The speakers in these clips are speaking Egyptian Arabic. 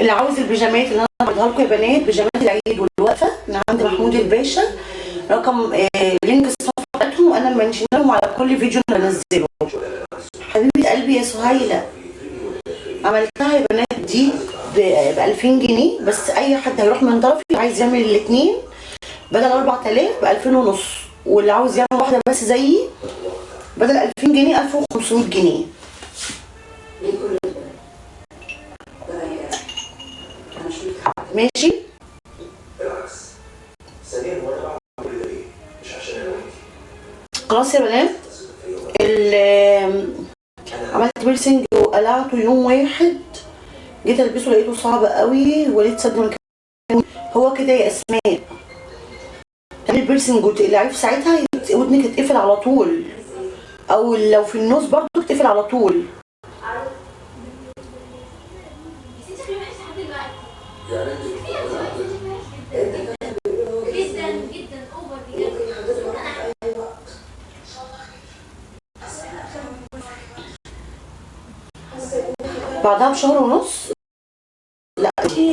اللي عاوز البيجامات اللي انا بعرضها لكم يا بنات، بيجامات العيد والوقفه من عند محمود الباشا، رقم link الصفحة بتاعتهم وانا mention لهم على كل فيديو انا بنزله. حبيبه قلبي يا سهيلة، عملتها يا بنات دي ب 2000 جنيه بس. اي حد هيروح من طرفي عايز يعمل الاثنين بدل 4000 ب 2500 ونص، واللي عاوز يعمل واحدة بس زيي بدل 2000 جنيه 1500 جنيه. ليه كل ده؟ ده انا مش ليك. ماشي. بالعكس. ثانيا، وانا بعمل كل ده ليه؟ مش عشان انا وانت. خلاص يا بنات، عملت piercing وقلعته يوم واحد، جيت البسه لقيته صعب قوي، وليد سد من كده. هو كده يا اسماء، تعملي piercing وتقلعيه في ساعتها ودنك تتقفل على طول، او لو في النص برضه تتقفل على طول. بس انت شكلك وحش لحد دلوقتي. يعني انت جدا جدا over بجد. ممكن يحددوا معاك في اي وقت. بعدها بشهر ونص. لا ماشي.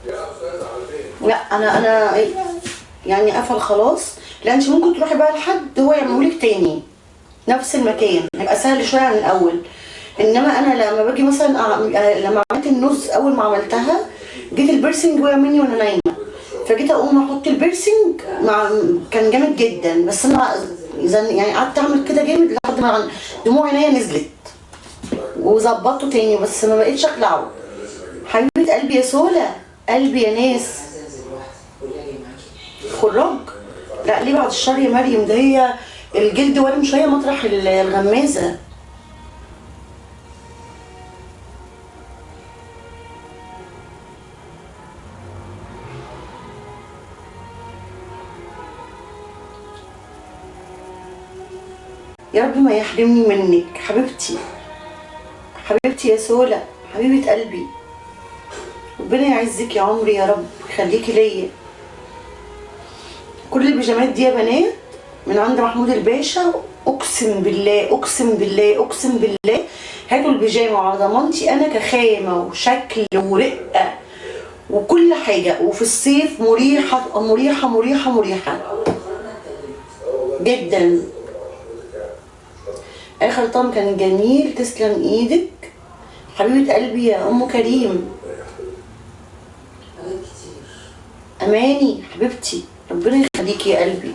يا استاذ على فين؟ لا انا يعني قفل خلاص. لا انت ممكن تروحي بقى لحد هو يعملهولك تاني نفس المكان، هيبقى سهل شوية عن الاول. انما انا لما باجي مثلا لما عملت ال nose، اول ما عملتها جيت ال piercing وقع مني وانا نايمة، فجيت اقوم احط ال piercing مع كان جامد جدا، بس انا يعني قعدت اعمل كده جامد لحد ما دموع عينيا نزلت، وظبطته تاني بس ما بقتش اخلعه. حبيبه قلبي يا سولا، قلبي يا ناس. عايزه انزل لوحدي، قولي اجي معاكي. خراج؟ لا ليه بعد الشر يا مريم، ده هي الجلد ورم شوية مطرح الغمازه. يا رب ما يحرمني منك حبيبتي، حبيبتي يا سولا، حبيبه قلبي، ربنا يعزك يا عمري يا رب، خليكي ليا. كل البيجامات دي يا بنات من عند محمود الباشا، اقسم بالله اقسم بالله اقسم بالله هاتوا البيجامه على ضمانتي انا، كخامه وشكل ورقة وكل حاجة، وفي الصيف مريحه مريحه مريحه مريحه جدا. اخر طقم كان جميل، تسلم ايدك حبيبه قلبي يا ام كريم. حاجات كتير. اماني حبيبتي، ربنا يخليكي يا قلبي.